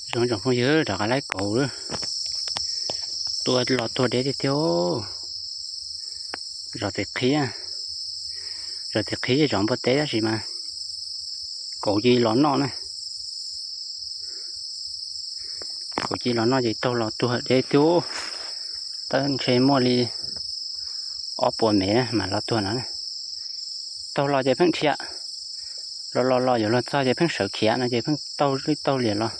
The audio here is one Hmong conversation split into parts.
Zoo tsoom phooj ywg, rov qab laib kauv lawm. Tua los tuag deb tiag tiag. Zov txiv qhib, zov txiv qhib zov npua teb tab sis mas kauv cia li los noj na. Kauv cia li los noj ces taug los tuag deb tiag. Tab ntshe muaj li ob puas mev mas los tuag no. Taug los ces pheej dhia, los los los yuav luag txog ces pheej sawv khiav no ces pheej taug lwj taug liam los.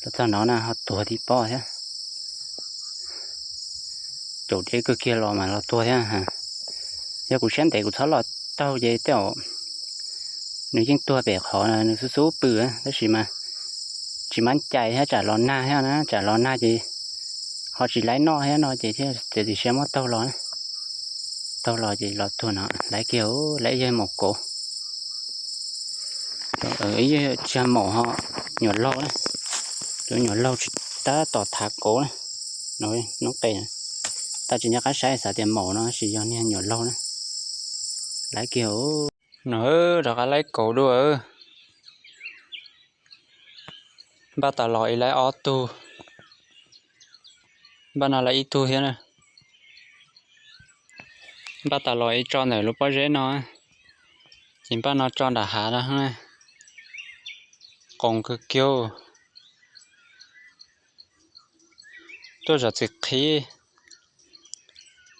Los txog no na ho tuag tib pob thiab. Caum deb kawg kiag los mas los tuag thiab. Yog kuv siab ntev kuv txhob los taug ces tej zaum nws yeej tuag pem qhov nws xub xub pw, tab sis mas tsis mab cai thiab tsam los nag thiab na, tsam los nag ces ho tsis laib noj thiab no ces thiaj txiav txim siab muab taug los. Taug los ces los tuag no, laib kiag, laib yawg maum kauv. Ib yawg tsis yog maum ho, nyuam laug na. Cov nyuam laug tsis tab tom thav kauv na. Noob qes, tab tsis nco qab saib xav tias maum no tab sis yog niag nyuam laug na. Laib kiag. No rov qab laib kauv dua. Npaj tas los ib laib ob tug. Npaj no laib ib tug thiab na. Npaj tas los ib tso ntawm lub pob zeb no, ces npaj no tso nram hav no. Qoos kawg kiag. Tuaj zov txiv qhib,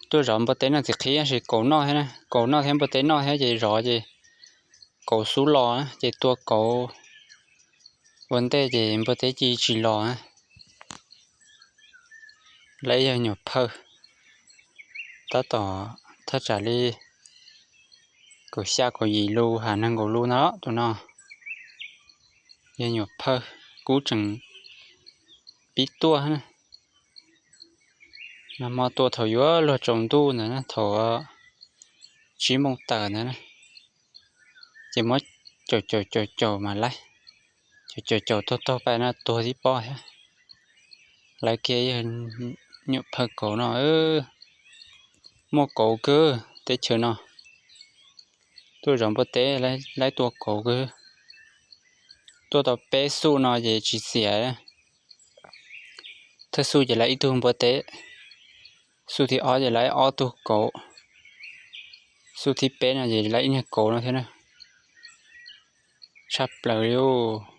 tuaj zov npua teb noj txiv qhib tab sis kauv noj thiab, kauv noj thiab npua teb noj thiab ces zov ces kauv xub los ces tua kauv ua ntej ces npua teb cia li tsis los. Laib yawg nyuam phawj, tab tom thaj tsam li kaum xya kaum yim lus ha nees nkaum lus no tus no. Yawg nyuam phawj kub tseem pib tuaj. Nag hmo tua thaum yuav luag tsaus ntuj ntawd na, thaum tsib moos tawm ntawd na, ces muab caum caum caum caum mas laib, caum caum caum taug taug pais no tuag tib pob thiab. Laib kiag yawg nyuam phawj kauv no, muaj kauv kawg teb chaws no. Tuaj zov npua teb laib tua kauv kawg. Tuaj tau peb xuj no ces tsis txiav. Thawj xuj ces laib ib tug npua teb, xuj thib ob ces laib ob tug kauv, xuj thib peb no ces laib ib niag kauv no thiab na. Tshaj plaws li os.